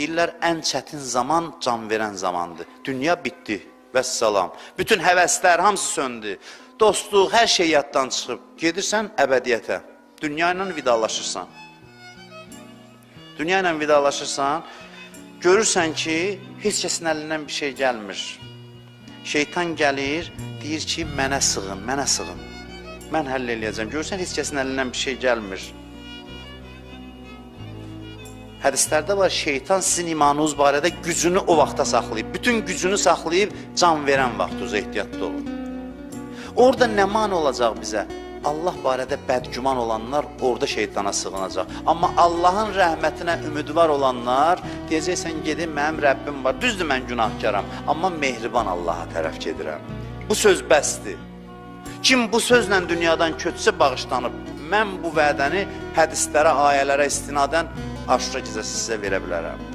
Deyirlər, ən çətin zaman can verən zamandır. Dünya bitdi, vəssalam. Bütün həvəslər hamısı söndü. Dostluq, hər şey yaddan çıxıb. Gedirsən əbədiyyətə. Dünya ilə vidalaşırsan. Dünya ilə vidalaşırsan, görürsən ki, heç kəsin əlindən bir şey gəlmir. Şeytan gəlir, deyir ki, mənə sığın, mənə sığın. Mən həll eləyəcəm. Görürsən, heç kəsin əlindən bir şey gəlmir. Hədislərdə var, şeytan sizin imanınız barədə gücünü o vaxta saxlayıb, bütün gücünü saxlayıb can verən vaxt ehtiyatlı olun. Orada nə mane olacaq bizə? Allah barədə bədgüman olanlar orada şeytana sığınacaq. Amma Allahın rəhmətinə ümidvar olanlar deyəcəksən, gedin, mənim Rəbbim var, düzdür mən günahkaram, amma mehriban Allaha tərəf gedirəm. Bu söz bəsdir. Kim bu sözlə dünyadan köçsə bağışlanıb, mən bu vədəni hədislərə, ayələrə istinadən Aşura gecəsi sizə verə bilərəm.